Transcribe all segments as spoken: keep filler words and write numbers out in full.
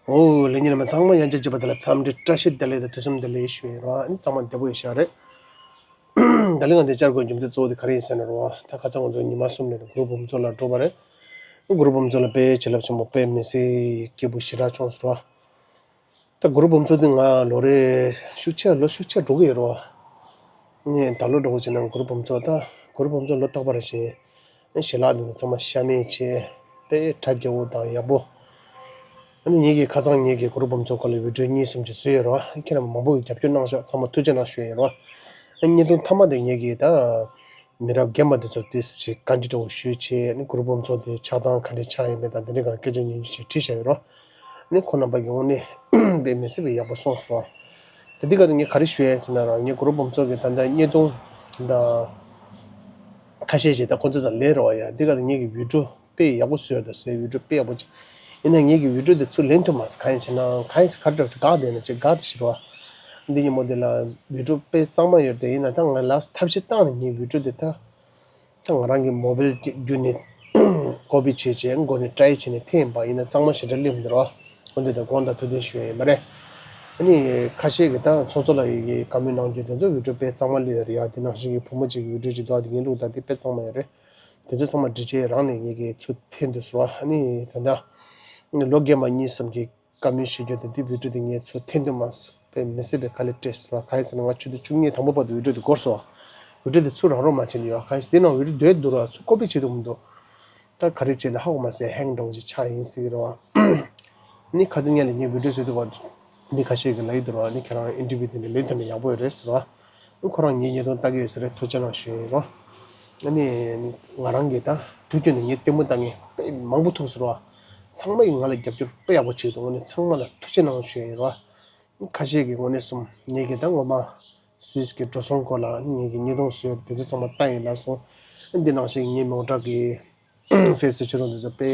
ཨོ་ལྷན་རྒྱས་རྣམས་ཚང་མ་ཡང་བསྐྱར་བྱས་པ་དེ་ལ་འཚམས་འདྲི་བཀྲ་ཤིས་བདེ་ལེགས་དང་དུས་གསུམ་བདེ་ལེགས་ཞུ་ཡིན་རོགས། ཨ་ནི་ཚང་མ་བདེ་པོ་ཡོད་ཤག་རེད། ད་ལན་ང་འདི་བཅར་དགོས་རྒྱུ་མཚན་གཙོ་བོ་དེ་ག་རེ་ཡིན་ཟེར་ན་རོགས། ད་ཁ་སང་ང་ཚོ་ཉི་མ་གསུམ་ནས་གུ་རུ་བུམ་ཚོགས་ལ་འགྲོ་བ་རེད། གུ་རུ་བུམ་ཚོགས་ལ་དཔེ་བྱིན་རླབས་ཆེན་པོ་དཔེ་མི་སྲིད་སྐྱིད་པོ་ཞེ་དྲག་བྱུང་སོང་རོགས། ད་གུ་རུ་བུམ་ཚོགས་འདི་ང་ལོ་རེ་ཤུགས་ཆེ་ལོ་ཤུགས་ཆེ་འགྲོ་གི་ཡོད་རོགས། ངས་ད་ལོ་འགྲོ་གི་བྱས་ན་གུ་རུ་བུམ་ཚོགས་ད་གུ་རུ་བུམ་ཚོགས་ལོ་རྟག་པར་བཞིན་ཞལ་ལག་འདི་ཚང་མ་ཤ་མེད་བྱས་དཔེ་གྲ་རྒྱས་པོ་དང་ཡག་པོ། ཨ་ནི་ངེད་ཀྱིས་ཁ་སང་ངེད་ཀྱི་གུ་རུ་བུམ་ཚོགས་སྐོར་ལ་བི་ཌིའོ་གཉིས་གསུམ་ཅིག་བཟོས་ཡོད་རོགས། ཁྱེད་རྣམས་མང་པོ་གིས་རྒྱབ་སྐྱོར་གནང་ཤག་ཚང་མ་ཐུགས་རྗེ་གནང་ཞུ་ཡ་ཡིན་རོགས། ཨ་ནི་བརྙན་ཐུང་མཐའ་མ་དེ་ངེད་ཀྱིས་ད་མི་རབས་རྒན་པ་འདི་ཚོར་ཏོག་ཙམ་ཅིག་བཀའ་འདྲི་འདྲ་བོ་ཞུས་བྱས། ཨ་ནི་གུ་རུ་བུམ་ཚོགས་དེ་ཆགས་སྟངས་ག་འདྲས་ཆགས་ཡོད་མེད་དང་དེ་འདྲའི་སྒང་སྐད་ཆ་ཉུང་ཉུང་ཅིག་དྲིས་བཞག་ཡོད་རོགས། ཨ་ནི་ཁོང་རྣམ་པ་གིས་དངོས་གནས་དཔེ་མི་སྲིད་པའི་ཡག་པོ་གསུངས་སོང་རོགས། ད་འདི་ག་དུས་ངས་ག་རེ་ཞུ་ཡ་ཡིན་ཟེར་ན་རོགས། ངས་གུ་རུ་བུམ་ཚོགས་ཀྱི་ད་ལྟ་བརྙན་ཐུང་ད་ཁ་ཤས་ཤིག་ད་ཁོང་ཚོ་ཚང་ལས་རོགས་ཡ། འདི་ག་དུས་ངེད་ཀྱི་བི་ཌིའོ་དཔེ་ཡག་པོ་བཟོས་འདུག་ཟེར། བི་ཌིའོ་དཔེ་ཡག་པོ་ཅིག་ཡིན་ན་ངེད་ཀྱི་བི་ཌིའོ་དེ་ཚུར་ལེན་ཐུབ་མ་སོང་། གང་ཡིན་ཟེར་ན་གང་ཡིན་ཟེར་ག་འདྲ་ཅིག་དགའ་བསྡད་ན་ཅིག་དགའ་དེ་ཞིག་རོགས། འདི་ཉིན་མོ་འདི་ལ་བི་ཌིའོ་དཔེ་གཙང་མ་ཡོད་དེ། ཡིན་ན་ད་ང་ལ་ཐབས་ཤེས་བཏང་ནས་ངའི་བི་ཌིའོ་དེ་ད་ད་ང་རང་གི་མོ་བེལ་བརྒྱུད་ནས་ཀོ་པི་བྱས་བྱས་མགོ་ནས་ཊའི་བྱས་ནས་འཐེན་པ་ཡིན་ན་གཙང་མ་ཞེ་དྲག་སླེབས་འདུག་རོགས། འོན་ཏེ་ད་དགོངས་དག་ཐུགས་བདེན་ཞུ་ཡ་ཡིན་པ་རེད། ཨ་ནི་ཁ་ཤས་ཀྱིས་ད་ཚོགས་གཙོ་ལགས་ཀྱིས་བཀའ་མོལ་གནང་རྒྱུ་དེ་ཚོ་བི་ཌིའོ་དཔེ་གཙང་མ་སླེབས་ཡོད་རེད་ཡ། དེ་ནང་བཞིན་གྱི་བུ་མོ་གཅིག་གིས་བི་ཌིའོ་ཅིག་འདུག་ཨ། དེ་ངས་བླུགས་ད་དེ་དཔེ་གཙང་མ་ཡོད་རེད། དེ་ཚོ་ཚང་མ་འདྲི་བྱེད་རང་ནས་ངེད་ཀྱིས་ཚུར་འཐེན་འདུག་ཟེར་བ། ཨ་ནི་ད་ལྟ་ལོ་རྒན་པ་གཉིས་གསུམ་གྱིས་བཀའ་མོལ་ཞུ་རྒྱུ་དེ་དེ་བི་ཌིའོ་དེ་ངས་ཚུར་འཐེན་འདུག་མ་ཟེར། དཔེ་མི་སྲིད་པའི་དཀའ་ལས་སྤྲད་ཟེར་བ། གང་ཡིན་ཟེར་ན་ང་ཆུ་ཚོད་བཅུ་གཉིས་དང་པོ་བར་དུ་བི་ཌིའོ་དེ་འགོར་སོང་བ། བི་ཌིའོ་དེ་ཚུར་རག་རོགས་མ་བྱས་ནས་ཡོད། གང་ཡིན་ཟེར་དེ་ནང་བི་ཌིའོ་སྡོད་འདུག་ར། ཚུར་ཀོ་པི་བྱེད་ཐུབ་མི་འདུག་ད་ག་རེ་བྱས་ན་ཧ་གོ་མ་སོང་། ཧེང་འདྲ་བོ་ཅིག་ཆགས་ཡིན་ཟེར་གྱི་རེད་བ། ནི་ཁ་སང་ཉིན་ལ་ངས་བི་ཌིའོ་བཟོས་འདུག་བ། མི་ཁ་ཤས་ཀྱིས་ལབ་ཀྱི་འདུག་ར། ནི་ཁྱེད་རང་ཨིན་ཊར་བིའུ་དེ་འདྲ་ལེན་ཐུབ་ན་ཡག་པོ་ཡོད་རེད་ཟེར་བ། ཁོ་རང་ངའི་བརྙན་ཐུང་ལྟ་གི་ཡོད་ས་རེད། ཐུགས་རྗེ་གནང་ཞུ་ཡ་ཡིན་རོགས། ཨ་ནི་ང་རང་གིས་ད་དུས་རྒྱུན་ནས་ངའི་ལྟད་མོ་ལྟ་མཁན་དཔེ་མང་པོ་ཐུག་སོང་རོགས། ཚང་མ་གིས་ང་ལ་རྒྱབ་སྐྱོར་དཔེ་ཡག་པོ་བྱེད་ཀྱི་འདུག་དངོས་གནས་ཚང་མ་ལ་ཐུགས་རྗེ་གནང་ཞུ་ཡ་ཡིན་རོགས། ཁ་ཤས་ཀྱིས་དངོས་གནས་གསུངས། ངེད་ཀྱིས་ད་ངོ་མ་སུད་སི་གི་འགྲོ་སོང་སྐོར་ལ་ངེད་ཀྱིས་བརྙན་ཐུང་བཟོས་དེ་ཚོ་ཚང་མ་ལྟ་ཡིན་ལབ་སོང་། འདི་ནང་བཞིན་ངའི་མོ་ཊ་གི་ཧྥེ་སི་ཕྱི་རོལ་འདི་ཚོ་དཔེ་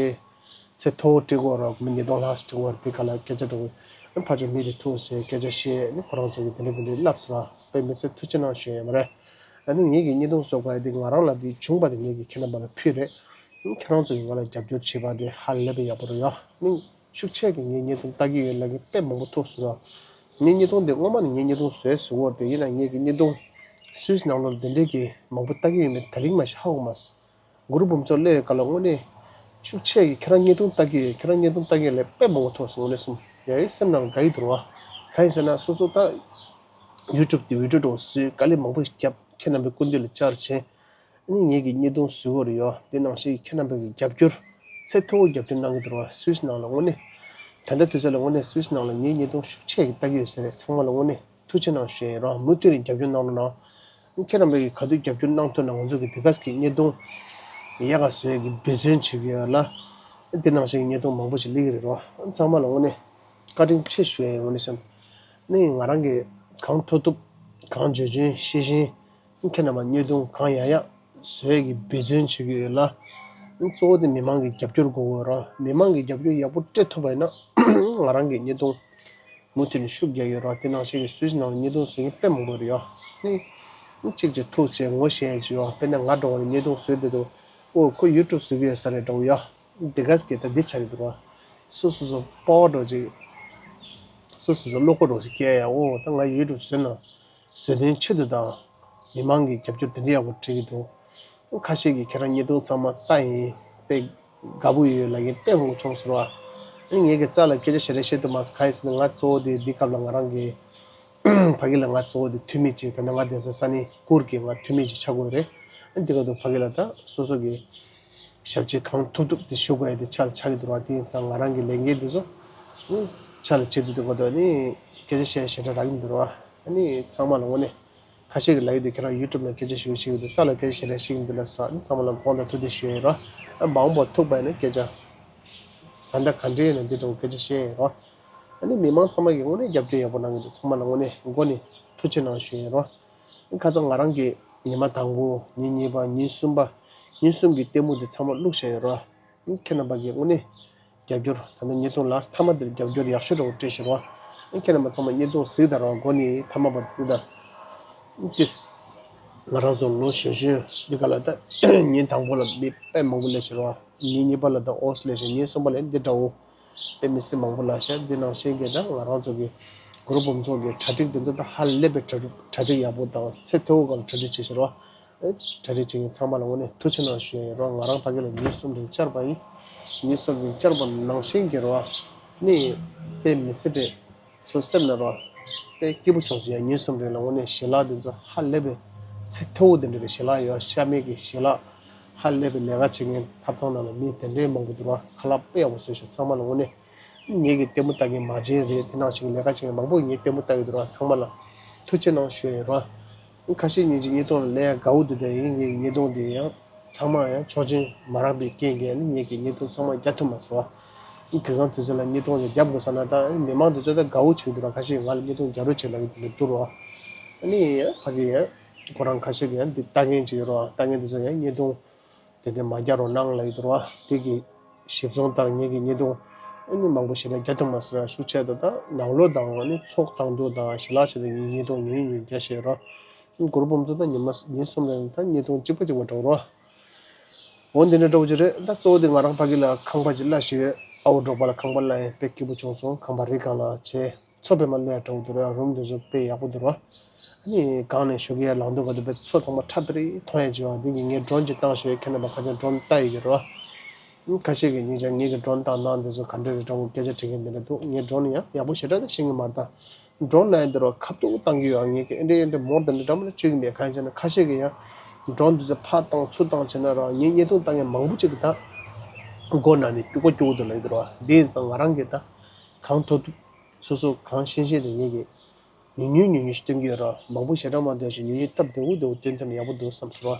ཚད་མཐོ་བོ་སྤྲད་ཀྱི་ཡོད་རེད། མི་ཉིས་སྟོང་ལྷག་ཅིག་སྤྲད་ཀྱི་ཡོད་རེད། དེ་ག་ལ་སྐད་ཆ་འདྲ་བོ། ཕར་ཕྱོགས་མི་དེ་ཐུག་ཟེར་སྐད་ཆ་བཤད་ནི་ཁོ་རང་ཚོ་གིས་དེ་འདྲ་དེ་འདྲ་ལབ་སོང་། དཔེ་མི་སྲིད་ཐུགས་རྗེ་གནང་ཞུ་ཡ་ཡིན་པ་རེད། ཨ་ནི་ངེད་ཀྱིས་བརྙན་ཐུང་བཟོ་དགོས་ཡ་དེ་ང་རང་ལ་དེ་བྱུང་བ་དེ་ངེད་ཀྱིས་ཁྱེད་རྣམ་པ་ལ་ཕུལ་རེད། ཨ་ནི་ཁྱེད་རང་ཚོ་གིས་ང་ལ་རྒྱབ་སྐྱོར་བྱས་པ་དེ་ཧ་ལས་པའི་ཡག་པོ་རེད་ཡ། ཨ་ནི་ཤུགས་ཆེ་གི་ངའི་བརྙན་ཐུང་ལྟ་གི་ཡོད་ལབ་མཁན་དཔེ་མང་པོ་ཐུག་སོང་ར། ངའི་བརྙན་ཐུང་དེ་སྔོན་མ་ནས་ངའི་བརྙན་ཐུང་བཟོས་ཟེར་གྱི་ཡོད་རེད་དེ། ཡིན་ན་ངེད་ཀྱི་བརྙན་ཐུང་སུད་སི་ནང་ལོགས་ལ་དེ་འདྲས་ཀྱི་མང་པོ་ལྟ་གི་ཡོད་མེད་དེ་རིང་མ་ཤི་ཧ་གོ་མ་སོང་། གུ་རུ་བུམ་ཚོགས་སླེབས་ཡོད་སྐབས་ལ་དངོས་གནས་ཤུགས་ཆེ་གི་ཁྱེད་རང་བརྙན་ཐུང་ལྟ་གི་ཡོད། ཁྱེད་རང་བརྙན་ཐུང་ལྟ་གི་ཡོད་ལབ་དཔེ་མང་པོ་ཐུག་སོང་། དངོས་གནས་གསུངས་ཡ་ཡི་སེམས་ནང་ལ་དགའ་ཡི་འདུག་ར། གང་ཡིན་ཟེར་ན་སོ་སོ་ད་ཡུ་ཊུབ་དེ་བི་ཌིའོ་འདྲ་བོ་བཟོས་དཀའ་ལས་མང་པོ་ཞིག་བརྒྱབ་ཁྱེད་རྣམ་པའི་སྐུ་མདུན་ལ་བཅར་བྱས། ཨ་ནི་ངེད་ཀྱིས་བརྙན་ཐུང་བཟོས་ཡོད་རེད་ཡ། དེ་ནང་བཞིན་ཁྱེད་རྣམ་པ་གིས་རྒྱབ་སྐྱོར་ཚད་མཐོ་བོ་རྒྱབ་སྐྱོར་གནང་གི་འདུག་ར། སུད་སི་ནང་ལ་དངོས་གནས་ད་ལྟ་དུས་ཚོད་ལ་དངོས་གནས་སུད་སི་ནང་ལ་ངའི་བརྙན་ཐུང་ཤུགས་ཆེ་གི་ལྟ་གི་ཡོད་ས་རེད། ཚང་མ་ལ་དངོས་གནས་ཐུགས་རྗེ་གནང་ཞུ་ཡ་ཡིན་ར། མུ་མཐུད་ནས་རྒྱབ་སྐྱོར་གནང་རོགས་གནང་། ཨ་ནི་ཁྱེད་རྣམ་པ་གིས་ག་དུས་རྒྱབ་སྐྱོར་གནང་ཐུབ་ན་ང་ཚོ་གིས་དེ་ག་ཙམ་གྱི་བརྙན་ཐུང་ཡག་ག་བཟོ་ཡ་གི་འབད་བརྩོན་བྱེད་ཀྱི་ཡོད་ལ། དེ་ནང་བཞིན་གྱི་བརྙན་ཐུང་མང་པོ་ཞིག་སླེབས་ཀྱི་རེད་ར། ཨ་ནི་ཚང་མ་ལ་དངོས་གནས་བཀའ་དྲིན་ཆེ་ཞུ་ཡ་ཡིན། དངོས་གནས་བྱས་ན་ནི་ང་རང་གིས་གང་ཐུབ་ཐུབ་གང་འཇོན་འཇོན་ཤེས་ཤེས། ཁྱེད་རྣམ་པ་བརྙན་ཐུང་གང་ཡག་ཡག་བཟོ་ཡས་ཀྱི་འབད་བརྩོན་བྱེད་ཀྱི་ཡོད་ལ། གཙོ་བོ་དེ་མི་མང་གི་རྒྱབ་སྐྱོར་དགོས་ཀྱི་ཡོད་ར། མི་མང་གི་རྒྱབ་སྐྱོར་ཡག་པོ་སྤྲད་ཐུབ་པ་ཡིན་ན་ང་རང་གི་བརྙན་ཐུང་མུ་མཐུད་ནས་ཤུགས་རྒྱག་གི་ཡོད་ར། དེ་ནང་བཞིན་གྱི་སུད་སི་ནང་ལ་བརྙན་ཐུང་བཟོ་མཁན་དཔེ་མང་པོ་ཡོད་རེད་ཡ། ནི་གཅིག་གཅིག་ཐུག་བྱས་ངོ་ཤེས་ཡས་ཅིག་ཡོད། དཔེར་ན་ང་འདྲ་བོ་ནས་བརྙན་ཐུང་བཟོས་བསྡད་འདུག་ཨོ་ཁོ་ཡུ་ཊུབ་བཟོ་གི་ཡོད་ས་རེད་འདྲ་བོ་ཡ། དེ་ག་ཙམ་གྱི་ད་འདི་ཆགས་ཀྱི་འདུག་ར། སོ་སོ་སོ་པ་ཝར་འདྲ་བོ་ཅིག་སོ་སོ་སོ་བློ་ཁོག་འདྲ་བོ་ཅིག་སྐྱེ་ཡ། ཨོ་ད་ང་ཡུ་ཊུབ་བཟོས་ན། བཟོ་དོན་ཆེད་དུ་དང་། མི་མང་གི་རྒྱབ་སྐྱོར་དེ་འདྲ་ཡག་པོ་སྤྲད་ཀྱི་འདུག་ཁ་ཤས་ཀྱིས་ཁྱེད་རང་བརྙན་ཐུང་ཚང་མ་ལྟ་ཡིན། དཔེ་དགའ་པོ་ཡོད་ལབ་མཁན་དཔེ་མང་པོ་བྱུང་སོང་ར། ཨ་ནི་ངེད་ཀྱིས་རྩ་ལ་སྐད་ཆ་ཞེ་དྲག་བཤད་ཐུབ་མ་སོང་། གང་ཡིན་ཟེར་ན་ང་གཙོ་བོ་དེ་འདི་སྐབས་ལ་ང་རང་གི་ཕ་གི་ལ་ང་གཙོ་བོ་དེ་འཐུས་མི་ཅིག་ད་ལྟ་ང་བསྡད་ས་ས་གནས་གུར་གྱི་ང་འཐུས་མི་ཅིག་ཆགས་དགོས་རེད། ཨ་ནི་འདི་ག་དུས་ཕ་གི་ལ་ད་སོ་སོ་གི་ཞབས་ཕྱི་གང་ཐུབ་ཐུབ་དེ་ཞུ་དགོས་ཡ་དེ་ཆ་ལ་ཆགས་ཀྱི་འདུག་ར། དེ་ཡིན་ཙང་ང་རང་གི་ལས་འགན་དེ་ཚོ་ཆ་ལ་བྱེད་དུས་དེ་ག་དུས་ཨ་ནི་སྐད་ཆ་བཤད་ཞེ་དྲག་རག་གི་མི་འདུག་ར། ཨ་ནི་ཚང་མ་ལ་དངོས་གནས། ཁ་ཤས་ཀྱིས་ལབ་ཀྱི་འདུག་ཁྱེད་རང་ཡུ་ཊུབ་ནང་སྐད་ཆ་ཞུ་ཞུ་གི་འདུག་རྩ་ལ་སྐད་ཆ་ཞེ་དྲག་བཤད་ཀྱི་མི་འདུག་ལབ་སོང་། ཨ་ནི་ཚང་མ་ལ་དགོངས་དག་ཐུགས་རྗེ་ཞུ་ཡ་ཡིན་རོགས། ཨ་མ་འོངས་པ་ཐུག་པ་ཡིན་ན་སྐད་ཆ་ད་ལྟ་ག་འདྲ་ཡིན་ན་འདི་འདྲ་བོ་སྐད་ཆ་བཤད་ཡ་ཡིན་རོགས། ཨ་ནི་མི་མང་ཚང་མ་གིས་དངོས་གནས་རྒྱབ་སྐྱོར་ཡག་པོ་གནང་གི་འདུག་ཚང་མ་ལ་དངོས་གནས་མགོ་ནས་ཐུགས་རྗེ་གནང་ཞུ་ཡ་ཡིན་རོགས། ཨ་ནི་ཁ་སང་ང་རང་གིས་ཉི་མ་དང་པོ་ཉིན་གཉིས་པ་ཉིན་གསུམ་པ་ཉིན་གསུམ་གྱི་ལྟད་མོ་འདི་ཚང་མ་བླུགས་བཞག་ཡོད་རོགས། ཨ་ནི་ཁྱེད་རྣམ་པ་གིས་དངོས་གནས། རྒྱབ་སྐྱོར་ད་ལྟ་ཉིས་སྟོང་ལ་མཐའ་མ་འདིར་རྒྱབ་སྐྱོར་ཡག་ཤོས་འདྲ་བོ་སྤྲད་ཤེར་བ། ཁྱེད་རྣམ་པ་ཚང་མ་བརྙན་ཐུང་གཟིགས་དང་རོགས། འགོ་ནས་མཐའ་མ་བར་གཟིགས་དང་། ཏིས། ང་རང་ཚོ་ལོ་གཞོན་གཞོན་འདི་ག་ལ་ད་ཉིན་དང་པོ་ལ་མི་དཔེ་མང་པོ་སླེབས་ཤག་ར། ཉིན་གཉིས་པ་ལ་ད་ཨོ་སླེབས་ཤག། ཉིན་གསུམ་པ་ལ་འདི་འདྲ་བོ་དཔེ་མི་སྲིད་མང་པོ་སླེབས་ཤག། འདི་ནང་བཞིན་གྱི་ད་ང་རང་ཚོ་གི་གུ་རུ་འབུམ་ཚོགས་ཀྱི་གྲ་སྒྲིག་འདི་ཚོ་ད་ཧ་ལས་པའི་གྲ་སྒྲིག་གྲ་སྒྲིག་ཡག་པོ་དང་ཚད་མཐོ་བོ་སྒང་གྲ་སྒྲིག་བྱས་ཤག་ར། གྲ་སྒྲིག་བྱེད་མཁན་ཚང་མ་ལ་དངོས་གནས་ཐུགས་རྗེ་གནང་ཞུ་ཡ་ཡིན་ར། ང་རང་ཕ་གི་ལ་ཉིན་གསུམ་རིང་བཅར་བ་ཡིན། ཉིན་གསུམ་རིང་བཅར་བ་ནང་བཞིན་གྱི་ར་ནི་དཔེ་མི་སྲིད་པའི་སོ་སེམས་ན་ར་དཔེ་སྐྱིད་པོ་བྱུང་སོང་ཡ། ཉིན་གསུམ་རིང་ལ་དངོས་གནས་ཞལ་ལག་འདི་ཚོ་ཧ་ལས་པའི་ཚད་མཐོ་བོ་དེ་འདྲ་རེད། ཞལ་ལག་ཡོད་ཤ་མེད་ཀྱི་ཞལ་ལག་ཧ་ལས་པའི་ལས་ཀ་བྱེད་མཁན་ཐབ་ཚང་ནང་ལ་མི་དེ་འདྲའི་མང་པོ་འདུག་ར། ཁ་ལག་དཔེ་ཡག་པོ་བཟོས་ཤག། ཚང་མ་ལ་དངོས་གནས་ངེད་ཀྱི་ལྟད་མོ་ལྟ་མཁན་མ་བྱན་རེད། དེ་ནང་བཞིན་ལས་ཀ་བྱེད་མཁན་མང་པོ་ངའི་ལྟད་མོ་ལྟ་གི་འདུག་ར། ཚང་མ་ལ་ཐུགས་རྗེ་གནང་ཞུ་ཡ་ཡིན་ར། ཁ་ཤས་ཉིན་གཅིག་བརྙན་ཐུང་ལ་ལས་ཡ་དགའ་བོ་འདུག་དེ་ཡིན་ངའི་བརྙན་ཐུང་དེ་ཡང་ཚང་མ་ཡང་ཆོག་མཆན་མ་རག་པའི་རྐྱེན་གྱིས་ནི་ངེད་ཀྱི་བརྙན་ཐུང་ཚང་མ་རྒྱག་ཐུབ་མ་སོང་བ། དེང་སང་དུས་ཚོད་ལ་བརྙན་ཐུང་ཞིག་རྒྱབ་དགོས་ས་ན་ད་མི་མང་དེ་ཚོ་ད་དགའ་བོ་བྱེད་ཀྱི་འདུག་ར། ཁ་ཤས་ང་ལ་བརྙན་ཐུང་རྒྱག་རོགས་བྱེད་ལབ་ཀྱི་འདུག་འདུག་ར། ཨ་ནི་ཕ་གི་ཡ་ཁོ་རང་ཁ་ཤས་ཀྱི་ཡང་འདི་ལྟ་མཁན་ཅིག་ཡོད་ར། ལྟ་མཁན་དེ་ཚོ་ཡང་བརྙན་ཐུང་དེ་འདྲ་མ་རྒྱག་རོགས་གནང་ལབ་ཀྱི་འདུག་ར། དེ་གི་ཞིབ་ཚང་ལྟར་ངེད་ཀྱི་བརྙན་ཐུང་ཨ་ནི་མང་པོ་ཞེ་དྲག་རྒྱག་ཐུབ་མ་སོང་ར། ཤུགས་ཆེ་ད་ད་ནང་ལོགས་དང་ཨ་ནི་ཚོགས་དང་དུ་དང་ཞལ་ལག་ཆེད་དུ་ངེད་བརྙན་ཐུང་ཉུང་ཉུང་རྒྱག་བཞིན་ཡོད་ར། གུ་རུ་འབུམ་ཚོགས་ད་ཉི་མ་ཉིན་གསུམ་རིང་ད་བརྙན་ཐུང་གཅིག་པ་གཅིག་པ་འགྲོ་ར། འོ་འདི་འདྲ་འདྲ་བོ་ཅིག་རེད། ད་གཙོ་བོ་དེ་ང་རང་ཕ་གི་ལ་ཁང་པ་ཅིག་གླ་ཞིག་ཡོད། ཨའོ་འབྲོག་པ་ལ་ཁང་པ་གླ་ཡིན། དཔེ་སྐྱིད་པོ་བྱུང་སོང་། ཁང་པ་རི་སྒང་ལ་བྱས། མཚོ་དཔེ་མ་གླ་ཡ་འདྲ་བོ་འདུག་ར། རུམ་དེ་ཚོ་དཔེ་ཡག་པོ་འདུག་ར། ཨ་ནི་སྒང་ནས་ཞོགས་ཀས་ལངས་དུས་ག་དུས་དཔེ་མཚོ་ཚང་མ་ཁྲ་པི་རི་མཐོང་ཡ་ཅིག་ཡོད། འདི་གི་ངས་ཌོ་རོན་ཅིག་བཏང་ཞོག། ཁྱེད་རྣམ་པ་ཁ་ཅན་ཌོ་རོན་ལྟ་ཡི་གི་ར། ཁ་ཤས་ཀྱིས་ཉིན་ཅང་ངེད་ཀྱི་ཌོ་རོན་བཏང་གནང་། དེ་ཚོ་ག་འདྲ་རེད་འདྲ་བོ་སྐད་ཆ་དྲི་མཁན་དེ་འདྲ་འདུག། ངའི་ཌོ་རོན་ཡང་ཡག་པོ་ཞེ་དྲག་ད་ཤེས་ཀྱི་མ་རེད་ད། ཌོ་རོན་ལ་ཡང་འདི་རུ་ཁ་ཐུག་བཏང་གི་ཡོད། ངེད་ཀྱི་ཨེ་འདྲ་ཨེ་འདྲ་མོར་དང་འདྲ་འདྲ་མོ་ལ་བཅོས་ཀྱི་མེད། གང་ཡིན་ཟེར་ན་ཁ་ཤས་ཀྱིས་ཡང་ཌོ་རོན་འདི་ཚོ་ཕར་བཏང་ཚུར་བཏང་བྱས་ན་ར་ངའི་བརྙན་ཐུང་ལྟ་མཁན་མང་པོ་ཅིག་གིས་ད་མགོ་ན་ནས་སྐྱུག་པ་སྐྱུག་པ་འདུག་ལབ་ཀྱི་འདུག་ར། དེ་ཡིན་ཙང་ང་རང་གིས་ད་གང་ཐུབ་ཐུབ་སོ་སོ་གང་ཤེས་ཤེས་དེ་ངེད་ཀྱིས་ཉུང་ཉུང་ཉུང་ཉུང་ཞིག་སྟོན་གྱི་ཡོད་ར། མང་པོ་ཞེ་དྲག་མ་སྟོན་ཞིང་ཉུང་ཉུང་སྟབས་བདེ་བོ་བདེ་བོ་སྟོན་ཐུབ་ན་ཡག་པོ་འདུག་བསམ་སོང་ར།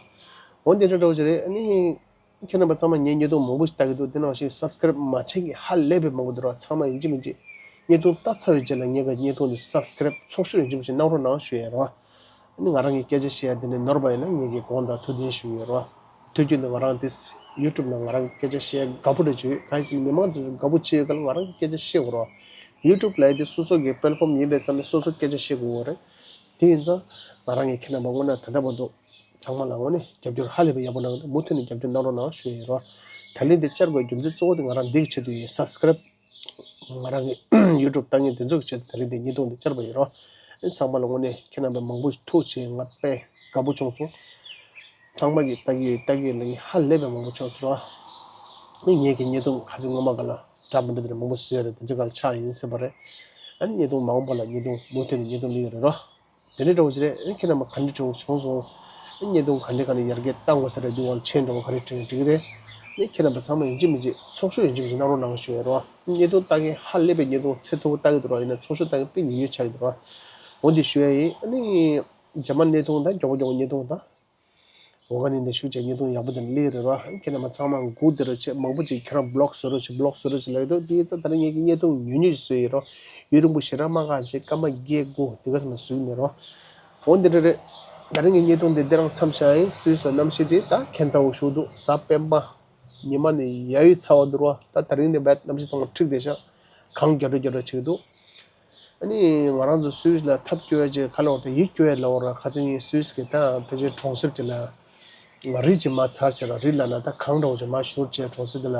འོ་འདི་འདྲ་འདྲ་བོ་ཅིག་རེད། ཨ་ནི། ཁྱེད་རྣམ་པ་ཚང་མ་ངའི་བརྙན་ཐུང་མང་པོ་ཞིག་ལྟ་གི་འདུག། དེ་ནང་བཞིན་སབ་སི་ཀ་རེབ་མ་བྱས་མཁན་ཧ་ལས་པའི་མང་པོ་འདུག་ར། ཚང་མ་ཡིན་གཅིག་མིན་གཅིག་བརྙན་ཐུང་ལྟ་ཚར་བའི་རྗེས་ལ་ངེད་ཀྱི་བརྙན་ཐུང་འདི་སབ་སི་ཀ་རེབ་ཚོགས་ཞུགས་ཡིན་གཅིག་མིན་གཅིག་གནང་རོགས་གནང་ཞུ་ཡ་ར། ཨ་ནི་ང་རང་གི་སྐད་ཆ་བཤད་ཡ་འདི་ནས་ནོར་བ་ཡིན་ན་ངེད་ཀྱི་དགོངས་དག་ཐུགས་བདེན་ཞུ་ཡ་ར། དུས་རྒྱུན་དུ་ང་རང་འདི་ཡུ་ཊུབ་ནང་ང་རང་སྐད་ཆ་བཤད་དགའ་པོ་རེད་བྱུང་། གང་ཡིན་ཟེར་ན་མི་མང་ཚོས་དགའ་པོ་བྱེད་ཡོད་ག་ལ་ང་རང་གི་སྐད་ཆ་བཤད་དགོས་ར། ཡུ་ཊུབ་ལབ་ཡ་འདི་སོ་སོ་གི་པེ་ལེ་ཕོམ་ཡིན་པའི་ཆ་ནས་སོ་སོ་སྐད་ཆ་བཤད་དགོས་རེད། དེ་ཡིན་ཙང་ང་རང་གིས་ཁྱེད་རྣམ་པ་དངོས་གནས་ད་ལྟ་བར་དུ་ཚང་མ་ལ་དངོས་གནས་རྒྱབ་སྐྱོར་ཧ་ལས་པའི་ཡག་པོ་གནང་འདུག། མུ་མཐུད་ནས་རྒྱབ་སྐྱོར་གནང་རོགས་གནང་ཞུ་ཡ་ཡིན་རོ། ད་ལན་འདི་བཅར་དགོས་རྒྱུ་མཚན་གཙོ་བོ་དེ་ང་རང་འདི་གི་ཆེད་དུ་ཡིན། སབ་སི་ཀ་རེབ་ང་རང་གི་ཡུ་ཊུབ་ལྟ་མཁན་དེ་ཚོ་གི་ཆེད་དུ་ད་ལན་འདི་བརྙན་ཐུང་འདི་བཅར་བ་ཡིན་རོ། ཨེ་ཚང་མ་ལ་དངོས་གནས་ཁྱེད་རྣམ་པས་མང་པོ་ཞིག་ཐུགས་རྗེ་ཆེ། ང་དཔེ་དགའ་པོ་བྱུང་སོང་། ཚང་མ་གིས་ལྟ་གི་ལྟ་གི་ལ་ཧ་ལས་པའི་མང་པོ་བྱུང་སོང་རོ། ཨེ་ངེད་ཀྱི་བརྙན་ཐུང་ཁ་སང་སྔོན་མ་ག་ལ། འདྲ་མི་འདྲ་དེ་འདྲ་མང་པོ་བཟོས་རེད། དེ་ཚོ་ག་ལ་ཆགས་ཡིན་ཟེར་བ་རེད། ཨ་ནི་བརྙན་ཐུང་མ་འོངས་པ་ལ་བརྙན་ཐུང་མུ་མཐུད་ནས་བརྙན་ཐུང་ལེན་ཡོད་རེད་རོ། དེ་འདྲའི་འདྲ་བོ་ཞིག་རེད། ཨ་ནི་ཁྱེད་རྣམ་པ་ག་འདྲ་འདྲ་བོ་བྱུང་སོང་། ཨ་ནི་བརྙན་ཐུང་ག་འདྲ་ག་འདྲ་ཡར་རྒྱས་བཏང་དགོས་ས་རེད། འདི་བ་ལ་མཆན་འདྲ་བོ་ག་རེ་བྲིས་ན་འགྲིག་གི་རེད། ཨ་ནི་ཁྱེད་རྣམ་པ་ཚང་མ་ཡིན་གཅིག་མིན་གཅིག་ཚོགས་ཞུགས་ཡིན་གཅིག་མིན་གཅིག་གནང་རོགས་གནང་ཞུ་ཡ་རོ། བརྙན་ཐུང་ལྟ་མཁན་ཧ་ལས་པའི་བརྙན་ཐུང་ཚད་མཐོ་པོ་ལྟ་གི་འདུག་རོ། ཡིན་ན་ཚོགས་ཞུགས་ལྟ་མཁན་དཔེ་ཉུང་ཉུང་ཆགས་ཀྱི་འདུག་རོ། འོ་འདི་ཞུ་ཡ་ཡིན། ཨ་ནི་རྗེས་མ་བརྙན་ཐུང་དང་མགྱོགས་པོ་མགྱོགས་པོ་བརྙན་ཐུང་དང་། འོ་ག་ནས་འདི་ཤུགས་ཆེ་བརྙན་ཐུང་ཡག་པོ་དེ་འདྲ་སླེབས་རེད་རོ། ཁྱེད་རྣམ་པ་ཚང་མ་སྒུག་བསྡད་རོགས་བྱེད། མང་པོ་ཅིག་ཁྱེད་རང་བི་ལོག་བཟོ་རོགས་བྱེད། བི་ལོག་བཟོ་རོགས་བྱེད་ལབ་ཀྱི་འདུག། དེ་ཡིན་ཙང་ད་རིང་ངེད་ཀྱིས་བརྙན་ཐུང་ཉུང་ཉུང་ཞིག་བཟོས་ཡོད་རོ། ཡུན་རིང་པོ་ཞེ་དྲག་མ་གང་བྱས་སྐར་མ་བརྒྱད་དགུ་དེ་ག་ཙམ་བཟོས་ཀྱི་མེད་རོ། འོ་འདི་འདྲ་རེད། ད་རིང་གི་བརྙན་ཐུང་འདི་འདི་རང་མཚམས་བཞག་ཡིན། སུད་སི་ལ་གནམ་གཤིས་དེ་ད་ཁྱད་མཚར་པོ་ཞིག་འདུག། གཟའ་སྤེན་པ་ཉི་མ་ནས་ཡ་ཡི་ཚ་བ་འདུག་རོ། ད་ད་རིང་འདི་བས་གནམ་གཤིས་ཚང་མ་འཁྲིགས་བསྡད་ཤག། གངས་རྒྱབ་འགྲོ་རྒྱབ་འགྲོ་བྱེད་ཀྱི་འདུག། ཨ་ནི་ང་རང་ཚོ་སུད་སི་ལ་ཐབས་སྐྱོ་བ་ཅིག་ག་ལ་བར་དུ་ཡིད་སྐྱོ་བའི་ལ་བར་ཁ་ཚིག་ངས་སུད་སི་གི་ད་ཕལ་ཆེར་གྲོང་གསེབ་ཅིག་ལ་རི་ཅིག་མར་ཚར་བྱས་ར། རི་ལ་ན་ད་གངས་འདྲ་བོ་ཅིག་མར་བཞུར་བྱས་གྲོང་གསེབ་དེ་ལ་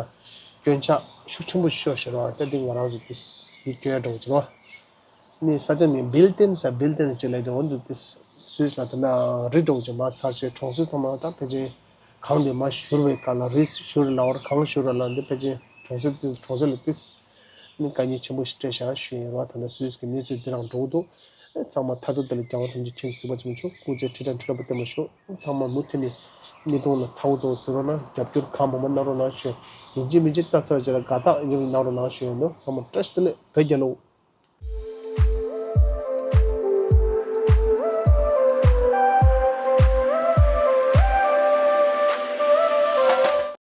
སྐྱོན་ཆག་ཤུགས་ཆེན་པོ་ཤོར་བྱས་ར། ད་འདི་ང་རང་ཚོ་དེ་ཡིད་སྐྱོ་བའི་འདྲ་བོ་ཅིག་ར། ནི་ས་ཆ་ནི་བིལ་ཏིན་ས་བིལ་ཏིན་ཅིག་ལ་དེ་འོན་ཏེ་དེ་སུད་སི་ལ་ད་ན་རི་འདྲ་བོ་ཅིག་མར་ཚར་བྱས་གྲོང་གསེབ་ཚང་མ་ད་ཕལ་ཆེར། གངས་དེ་མར་བཞུར་བའི་སྐབས་ལ་རི་བཞུར་ལ་བར་གངས་བཞུར་བ་ལ་འདི་ཕལ་ཆེར་གྲོང་གསེབ་དེ་གྲོང་གསེབ་ལ་ཏིས་ནི་དཀའ་ངལ་ཆེན་པོ་ཞིག་འཕྲད་བཞག་ཞུ་ཡིན་རོ། ད་ལྟ་སུད་སི་གི་གནས་ཚུལ་འདི་རང་འགྲོ་འདུག། ཚང་མ་མཐར་ཐུག་དེ་ལ་རྒྱལ་བ་ཐམས་ཅད་མཁྱེན་གཟིགས་པ་ཆེན་པོ་མཆོག་སྐུ་ཚེ་ཁྲི་ཕྲག་ཁྲི་ལོ་བརྟན་པར་ཤོག། ཚང་མ་མུ་མཐུད་ནས་བརྙན་ཐུང་ལ་ཚ་བོ་ཚ་བོ་ཟེར་རོགས་གནང་། རྒྱབ་སྐྱོར་གང་མང་མང་གནང་རོགས་གནང་ཞུ། ཡིན་གཅིག་མིན་གཅིག་ལྟ་ཚར་བའི་རྗེས་ལ་དགའ་རྟགས་ཡིན་གཅིག་མིན་གནང་རོགས་གནང་ཞུ་ཡིན་འདུག། ཚང་མ་བཀྲ་ཤིས་བདེ་ལེགས། བོད་རྒྱལ་ལོ།